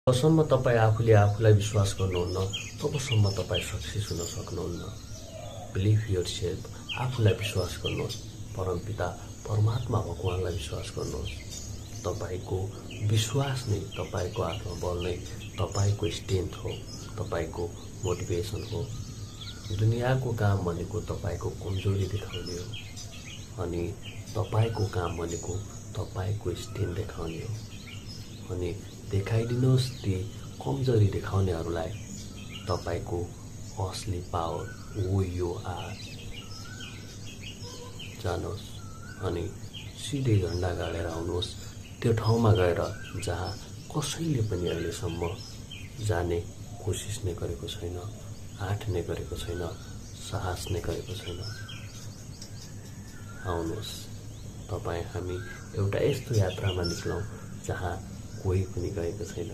जबसम्म तपाईँ आफूले आफूलाई विश्वास गर्नुहुन्न तबसम्म तपाईँ सक्सेस हुन सक्नुहुन्न। Believe your self. आफूलाई विश्वास गर्नुहोस्। परमपिता परमात्मा भगवानलाई विश्वास गर्नुहोस्। तपाईँको विश्वास नै तपाईँको आत्मबल नै तपाईँको स्ट्रेन्थ हो, तपाईँको मोटिभेसन हो। दुनियाँको काम भनेको तपाईँको कमजोरी देखाउने हो अनि तपाईँको काम भनेको तपाईँको स्ट्रेन्थ देखाउने हो। अनि देखाइदिनुहोस् ती कमजोरी देखाउनेहरूलाई तपाईँको असली पावर हो यो आर। जानुहोस् अनि सिधै झन्डा गाडेर आउनुहोस् त्यो ठाउँमा गएर जहाँ कसैले पनि अहिलेसम्म जाने कोसिस नै गरेको छैन, आँट नै गरेको छैन, साहस नै गरेको छैन। आउनुहोस् तपाईँ हामी एउटा यस्तो यात्रामा निक्लौँ जहाँ कोही पनि गएको छैन।